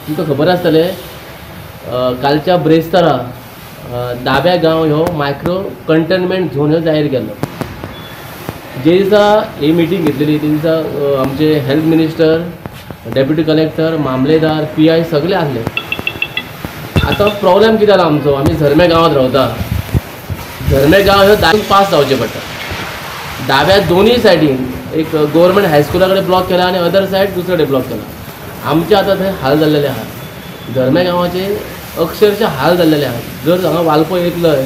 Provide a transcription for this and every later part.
तुमकां खबर आसतलें कालच्या ब्रेस्तारा दाब्या गांव ह्यो मायक्रो कंटेनमेंट झोन ह्यो जाहीर केल्लो. जे दिसा ही मिटींग घेतलेली ते दिसा आमचे हेल्थ मिनिस्टर, डेप्युटी कलेक्टर, मामलेदार, PI सगळे आसले. आतां प्रॉब्लेम कितें जाला आमचो, आमी झरमे गांवांत रावता. झरमे गांव ह्यो दाब्यान पास जावचें पडटा. दाब्या दोनूय सायडीन एक गव्हर्मेंट हायस्कुला कडेन ब्लॉक केला आनी अदर सायड दुसरे कडेन ब्लॉक केला. आमचे आतां थंय हाल जाल्लेले आहा. झरमे गांवाचे अक्षरशः हाल जाल्लेले आहा. जर हांगा वालपो येतलोय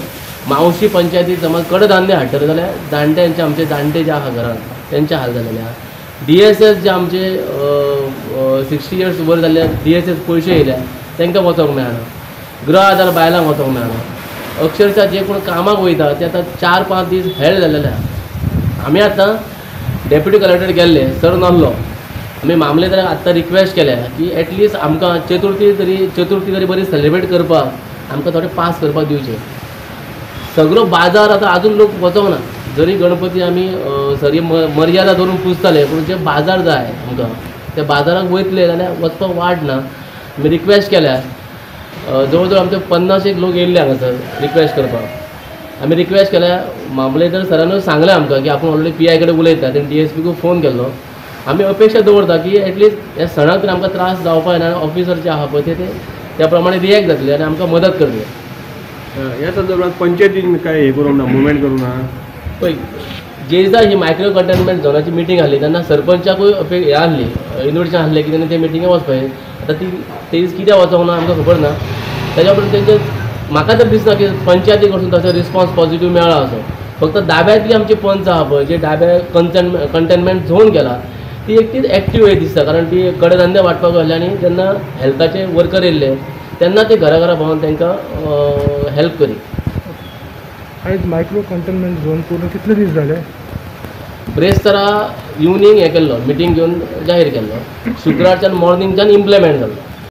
मावशी पंचायती समज कडधान्य हाडटले जाल्यार जाणट्यांचे, आमचे जाणटे जे आहा घरान तेंचे हाल जाल्लेले आहा. DSS जे आमचे 60 इयर्स वर जाल्ले DSS पयशे येयल्या तांकां वचोंक मेळना. गृह आधार बायलांक वचोंक मेळना. अक्षरशः जे कोण कामाक वयता ते आतां 4-5 दीस हेळ जाल्लेले आहा. आमी आतां डेप्युटी कलेक्टर गेल्ले सर नासलो. आमी मामलेदाराक आत्तां रिक्वेस्ट केल्या की एटलिस्ट आमकां चतुर्थी तरी बरी सेलिब्रेट करपाक आमकां थोडे पास करपाक दिवचे. सगळो बाजार आतां आजून लोक वचोंक ना. जरी गणपती आमी सरी मर्यादा धरून पुजताले पूण जे बाजार जाय आमकां त्या बाजाराक वयतले जाल्यार वचपाक वाट ना. आमी रिक्वेस्ट केल्या, जवळ जवळ आमचे 50 एक लोक येयल्ले हांगासर रिक्वेस्ट करपाक. आमी रिक्वेस्ट केल्या, मामलेदार सरानूय सांगलें आमकां की आपूण ऑलरेडी PI कडेन उलयता, तेणें DSP कूय फोन केल्लो. आमी अपेक्षा दवरता की एटलिस्ट ह्या सणाक तरी आमकां त्रास जावपाक जायना आनी ऑफिसर जे आहा पळय ते त्या प्रमाणे रिएक्ट जातले आनी आमकां मदत करतले. ह्या संदर्भात पंचायतीन काय हे करूंक ना, मुवमेंट करूंक ना? पळय, जे दिसा ही मायक्रो कंटेनमेंट झोनाची मिटींग आहली तेन्ना सरपंचाकूय हें आहली, इनविटेशन आहलें की तेणें ते मिटिंगे वचपाचें. आतां ती ते दीस कित्याक वचोंक ना आमकां खबर ना. तेज्या उपरांत तेंचे म्हाका तर दिसना की पंचायती कडसून तसो रिस्पॉन्स पॉझिटीव मेळ्ळा असो. फक्त दाब्यांतली आमची पंच आहा पळय, जे दाब्या कंटेनमेंट झोन केला ती एकटीच एक्टीव हे दिसता, कारण ती कडधान्य वांटपाक गेल्ले आनी जेन्ना हेल्थाचे वर्कर येयल्ले तेन्ना ते घरा घरा भोंवन तांकां हेल्प करी. आयज मायक्रो कंटेनमेंट झोन पूर्ण कितले दीस जाले? ब्रेस्तारा इवनींग हें केल्लो, मिटींग घेवन जाहीर केल्लो. शुक्रारच्यान मॉर्निंगच्यान इम्प्लिमेंट जाल्लो.